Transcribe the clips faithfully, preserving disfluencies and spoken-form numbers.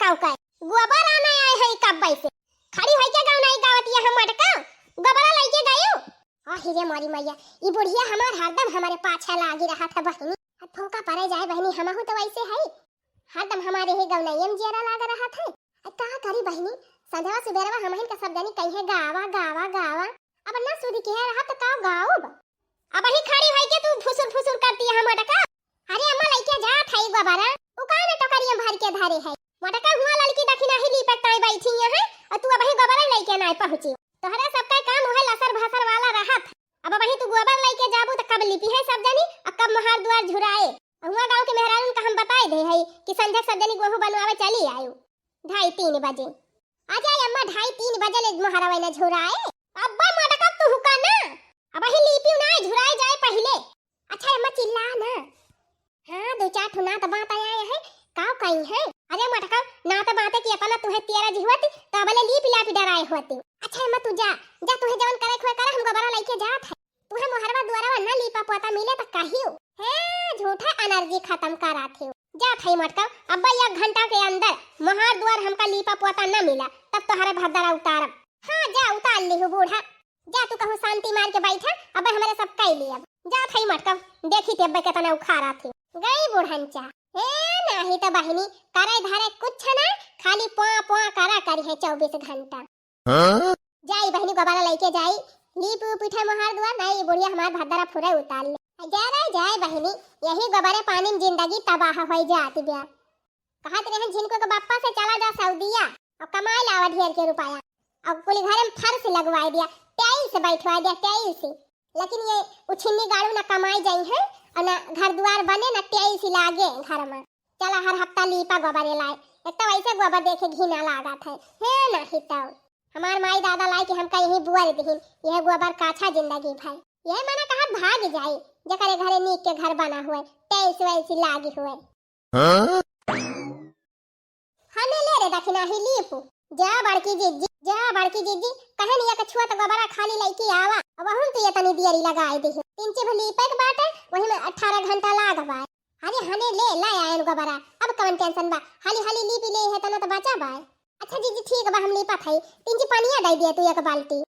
ओके, गोबर आने आए हैं कब से। खड़ी होई के गाना ही गावत ये हम मटका, गोबरा लइके गयो। आहि रे मोरी मैया, ई बुढ़िया हमार हरदम हमारे पाछे लागी रहत है बहिनी। अब फौका परे जाए बहिनी, हमहू तो वैसे है, हरदम हमारे ही गौनैया में जियरा लाग रहत है। अब का करी बहिनी, संझवा सुबेरवा हमहिन का सब जनी कहिए गावा, गावा, गावा। अब ना सुधी के रहा तो का गाओब? अब ही खड़ी होई के तू फुसुर फुसुर करती है मटका। अरे अम्मा, लइके जात है गोबरा, उ का में टोकरिया भर के धरे है। मटका हुआ ललकी दखिनाही लीपक ताई बैठी है, और तू अबही गोबरा लइके नाय पहुँची। तोहरा सबका काम उहे लसर भसर वाला रहत। अब अबही तू गोबर लइके जाबू त कब लिपी है सब जनी, और कब मोहार दुआर झुराए। हुआ गाँव के मेहरारून का हम बताए दे है कि संझक सब जनी गोहूँ बनवावे चली आयु ढाई तीन बजे। आ जाए अम्मा, ढाई तीन बजे ले मोहरवा न झुराए। अब्बा मटका तू हुका ना, अबही लीपी ना, झुराए जाए पहिले। अच्छा अम्मा चिल्ला ना। हाँ, दो चार ठो नात बात आया है, काव कही है? अरे मटका, नात बाते की अपना तुहे तेरा जी होती, तो अबले लीपी लापी डराए होती। अच्छा अम्मा तू जा, जा तुहे जवन करे खोए करे, हम गोबरा लइके जात है। तुहे मोहरवा दुआरवा न लीपा पोता मिले त कहियो। हे, झूठा एनर्जी खत्म करा थे। जा थई मटका, अब्बा एक घंटा के अंदर मोहार दुआर हमका लीपा पोता न मिला, तब तोहरे भद्दरा उतारब। हाँ, जा उतार लिहु बूढ़ा। जा तू कहूँ शांति मार के बैठा, अब्बा हमरे सब कई लियब। जा थई मटका, देखी ते अब्बा केतना उखारा थे। गई बूढ़न चा। हे नाही त बहिनी, करे धरे कुछ ना, खाली पोआ पोआ करा करी है चउबीस घंटा। हाँ? जाई बहिनी, गोबरा लइके जाई, लीप ऊप उठे मोहार दुआर, नहीं बुढ़िया हमार भद्दरा फुरे उतार ले। जरा जाए बहिनी, यही गोबरे पानी में जिंदगी तबाह होई जात बिया। कहत रहे झिनको के बापा से चला जा सऊदिया, और कमाए लावा ढेर के रुपया, और कुली घरे में फर्श लगवाए दिया, टाइल्स बैठवाए दिया, टाइल्स। लेकिन ये उछिन्नी गाड़ू ना कमाई जाई है, और ना घर दुआर बने, ना टाइल्स लागे घर में। चला हर हफ्ता लीपा गोबरे लाए, एक तो वैसे गोबर देखे घिना लागत है, हे नाही तो। हमार माई दादा लाई के हमका यही बुआर दिहिन, यह गोबर काछा जिंदगी भर। यह मना कहा भाग जाए, जकरे घरे नीक के घर बना हुए, टाइल्स वाइल्स लागी हुए। हाँ? हने ले रे दखिनाही लीपू, जा बड़की जिज्जी, जा बड़की जिज्जी, कहन एक छुअत गोबरा खाली लइके आवा, अब हम तू ये तनी दियरी लगाए दिही। तीन चिभ लीपे के बाटे, वही में अठारह घंटा लाग बाए। अरे हने ले, ला आयन गोबरा, अब कवन टेंशन बा, हाली हाली लीपी ले है तना तो बचा बाए। अच्छा जीजी ठीक बा, हम लीपत हई, तीन चिभ पनिया दे दिया तू एक बाल्टी।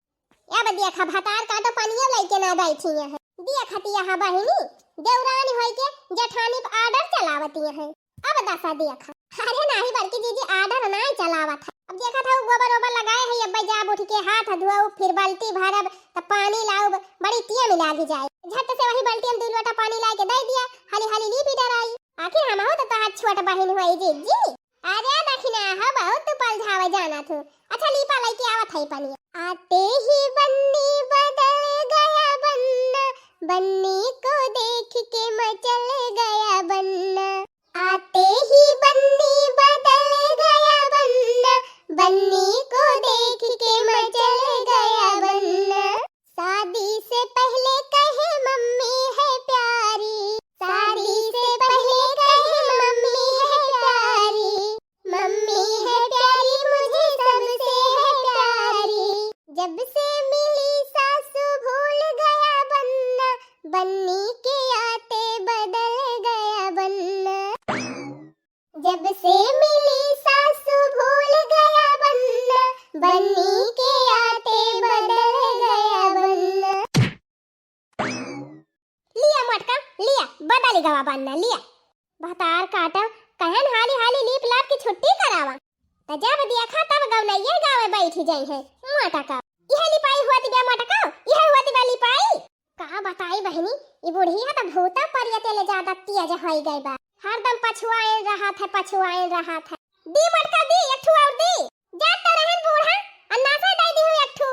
अब देखा भतार का तो पनिया लइके ना बैठी है। देखती यहाँ बहिनी, देवरानी होई के जेठानी पे आर्डर चलावती है। अब दशा देखा। अरे नाही बड़की जीजी, आर्डर नाही चलावत है। अब देखा था वो गोबर ओबर लगाए है, अब जा उठ के हाथ धोऊ, फिर बाल्टी भरब, त पानी लाऊब, बड़ी टेम लागी जाए। झट से वही बाल्टी में दू लोटा पानी लाए के दे दिया, हाली हाली लीपी डराई। आखिर हमहू तो तोहार छोट बहिन होई जीजी। अरे दखिना हो, बहुत तू पलझावे जाना थू। अच्छा लीपा लइके आवत है पनिया। आते ही बन्नी बदल गया बन्ना, बन्नी को देख के मचल गया बन्ना। आते ही बन्नी बदल गया बन्ना, बन्नी को देख के मचल गया बन्ना। शादी से पहले कहे मम्मी है प्यारी, शादी से पहले कहे मम्मी है प्यारी, मम्मी है प्यारी मुझे सबसे है प्यारी। जब से मिली सासू भूल गया बन्ना, बन्नी के आते बदल गया बन्ना। जब से मिली सासू भूल गया बन्ना, बन्नी के आते बदल गया बन्ना। लिया मोटका, लिया, बदल गवा बन्ना, लिया। भतार काटा, कहन हाली हाली लीप लाप की छुट्टी करावा। त जब देखा तब गवनैया गावे बैठी जाई है मोटका। यह लिपाई हुआ तिबा मोटका, यह हुआ तिबा लिपाई। का बताई बहिनी, ई बुढ़िया त भूता परियते ले ज्यादा तेज होई गई बा। हरदम पछुआएन रहत है, पछुआएन रहत है। दी मोटका दी, एक ठू और दी। जात तो रहन बूढ़ा, अन्ना से दे दी हूँ एक ठू।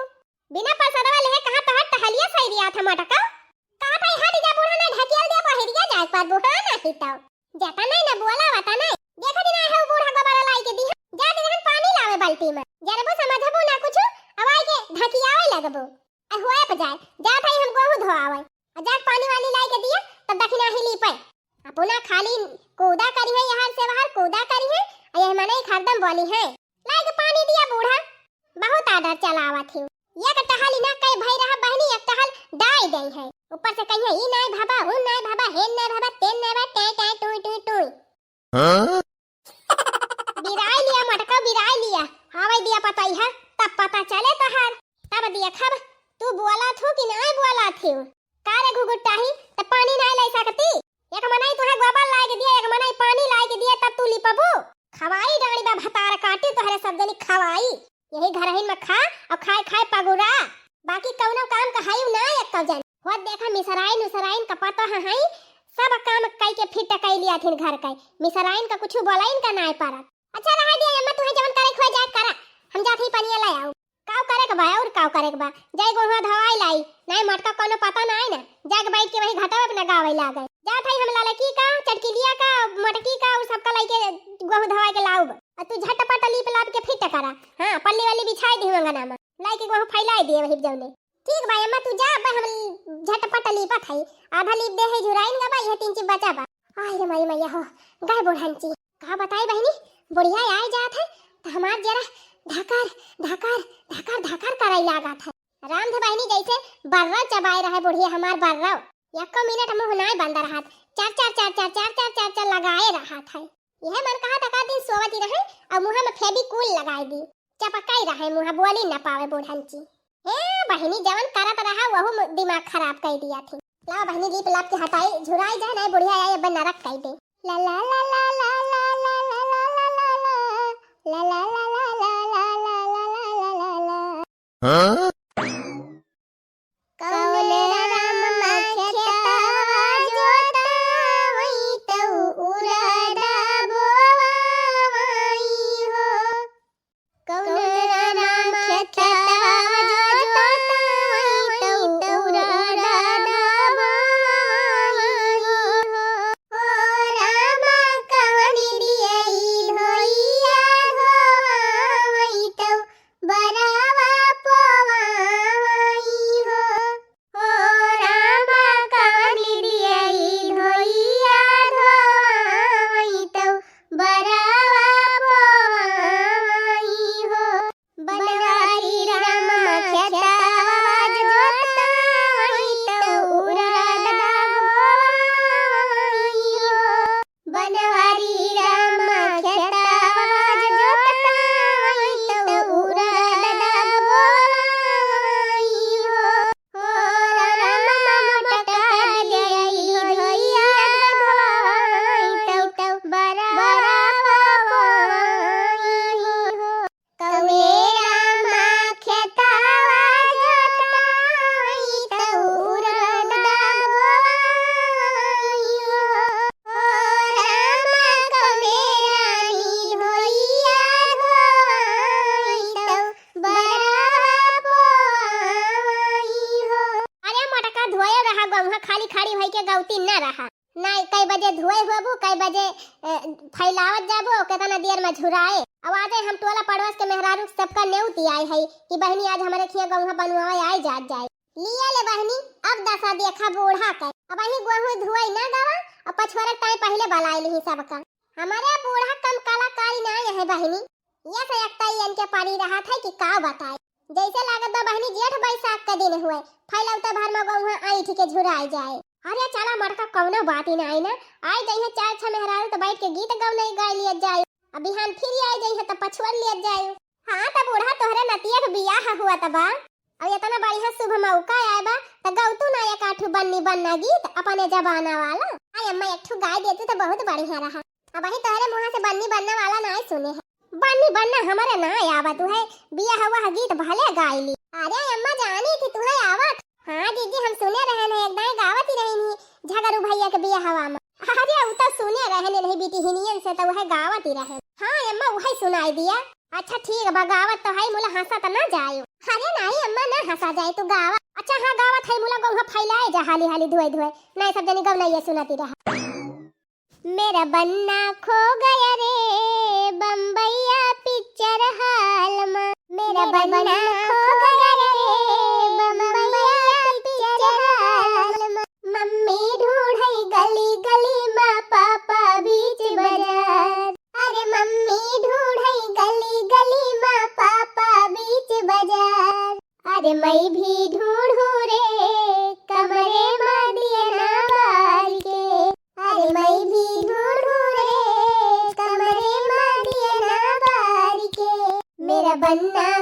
बिना परसदवा लेहे कहाँ तोहर टहलिया सही दिया था मोटका। कहा था हट जा बूढ़ा, ना ढकियल दे पहिरिया जाए पर बूढ़ा ना ही तो। जाता नहीं ना बोला वाता नहीं। देखा दिन आए है बूढ़ा गोबरा लाई के दी है। जा दिन रहन पानी लावे बाल्टी में। जरबो समझबो ना कुछ, अब आई के ढकियावे लगबो। आ हुआ पे जाए, जात है हम गोहूँ धोआवे। आ जाके पानी वानी लाई के दिया, तब दखिना ही लीपे। अपना खाली कूदा करी है, यहाँ से बाहर कूदा करी है, आ यह मने हरदम बोली है, "लाई के पानी दिया बूढ़ा।" बहुत आर्डर चलावत है। एक टहल ना कई भाई रहा बहनी, एक टहल डाई गई है। ऊपर से कही है, "ई नाय भाबा, ऊ नाय भाबा, हेन नाय भाबा, तेन नाय भाबा, टै टै टुई टुई टुई।" हाँ? बिराई लिया त पता है, हैं, सब काम कई के फिट कई लिया थिन घर के। मिसराइन का कुछ बोलाइन का नाय पारत। अच्छा, रहा दिया अम्मा, तुहे जवन करे खोए जाए करा, हम जात ही पनिया ले आऊ। काव करे के बा, और काव करे के बा? जाए गोहुआ धवाई लाई, नाय मटका कोनो पता नाय ना। जाके बैठ के वही घाटा अपना गावे लागे। जात हई हम ललकी का, चटकिलिया का, मोटकी का, और सबका लइके गोहूँ धवाई के लाउब। आ तू झटपट लीप लाप के फिट करा। हाँ, पल्ली वल्ली बिछाई दी अंगना में, लइके गोहूँ फैलाई दिए वही जौने। ठीक बा अम्मा, तू जा, अब हम झटपट लीपत हई। आधा लीप दे है झुराइन गबा, यह तीन चीज बचा बा। आय रे माई मैया हो, गए बूढ़न ची। का बताई बहिनी, बुढ़िया आए जात है, त हमार जरा धकर, धकर, धकर, धकर करई लागत है। राम धे बहिनी जैसे बर्रव चबाए रहे बुढ़िया हमार बर्रव। यक्को मिनट मुँह नाय बंद रहत, चार, चार, चार, चार लगाए रहत है। यह मन कहा तका दिन सोवत ही रहे और मुँह में फेविकोल लगाए दी, चपकाई रहे मुँह, बोली न पावे बूढ़न ची। हे बहिनी, जवन करत रहा वहू म-, दिमाग खराब कर दिया थी। लाओ बहिनी, लीप लाप के हटाई, झुराई जाए, नाय बुढ़िया आई अब नरक कर दे। ला ला ला ला। हाँ? कौन राम खेतवा जोतावई तऊ उरदा बोवाई हो। कौन राम खेतवा जोतावई तऊ उरदा बोवाई हो। ओ राम कवन दियई धोइया धोवाई तऊ बरवा पोवाई हो। ओ रामा कवन दियई धोइया धोवाई तऊ बरवा पोवाई हो। बनवारी रामा खेतवा जोतावई तऊ उरदा बोवाई हो। बनवारी रामा खेतवा जोतावई तऊ उरदा बोवाई हो। हो रामा मोटका दियई धोइया धोवाई तऊ बरवा पोवाई हो। कौने रामा खेतवा जोतावई तऊ उरदा बोवाई हो। ओ रामा कौने रानी धोइया धोवाई तऊ बरवा पोवाई हो। अरे मोटका, धोए रहा गौहा, खाली खड़ी भई के गौती न रहा। नाय, कई बजे धोए होबू, कई बजे, ए, फैलावत जाबू, केतना देर में झुराए। अब आ जाए हम टोला पड़ोस के मेहरारू सबका नेउती आए हई कि बहिनी आज हमरे खिया गौहा बनवावे आए जात जाए। लिया ले बहिनी, अब दसा देखा बूढ़ा के। अब अही गोहूँ धुआई ना गवा, अब पछुआरे टाइम पहिले बलाई लिही सबका। हमरे बूढ़ा कम कलाकारी ना है बहिनी। ये से एकता इनके पड़ी रहत है कि का बताई। जैसे लागत बा बहिनी जेठ बैसाख के दिन हुए, फैलौते भर में गौहा ऐंठ के झुराई जाए। अरे चला मटका, कौनो बात ही ना आई ना, आई जइहे चार छह मेहरारू तो बैठ के गीत गौनई गाई लियत जाए। अब बिहान फिर आई जइहे तो पछुअर लियत जाए। हाँ तो बूढ़ा तोहरे नतिया के बियाह हुआ त बा, और इतना बढ़िया शुभ मौका आए बा, त गौतू ना एक आठू बन्नी बन्ना गीत अपने जमाना वाला। आई अम्मा, एक ठू गाय देती तो बहुत बढ़िया रहा। अब वही तोहरे मुँह से बन्नी बन्ना वाला ना सुने है। बन्नी बन्ना हमरे ना आवत है, बिया हुआ है गीत भले गाय ली। अरे अम्मा, जानी थी तुम्हें आवत। हाँ जीजी, हम सुने रहन है, एक दाई गावत ही रहन ही झगरू भैया के बिया हवा में। अरे उ तो सुने रहन नहीं बिटिहिनियन से, तो वह गावत ही रहन। हाँ अम्मा, वही सुनाई दिया। अच्छा ठीक बा, गावत तो है, मुला हंसा त ना जायो। अरे नाई अम्मा, ना हंसा जाए, तू गावा। अच्छा हाँ, गावत है, मुला गौहा फैलाए जा हाली हाली धोए धोए, नाई सब जनी गौनैया सुनाती रहा। मेरा बन्ना खो गया रे बम्बैया पिक्चर हाल मा, मेरा बन्ना खो गया रे बम्बैया पिक्चर हाल मा, मम्मी ढूंढई गली गली मा, पापा बीच बाजार। अरे मम्मी ढूंढई गली गली मा, पापा बीच बाजार। अरे मैं भी ढूंढूं रे कमरे मा दिया ना बार के। अरे मैं भी ढूंढूं रे कमरे मा दिया ना बार के। मेरा बन्ना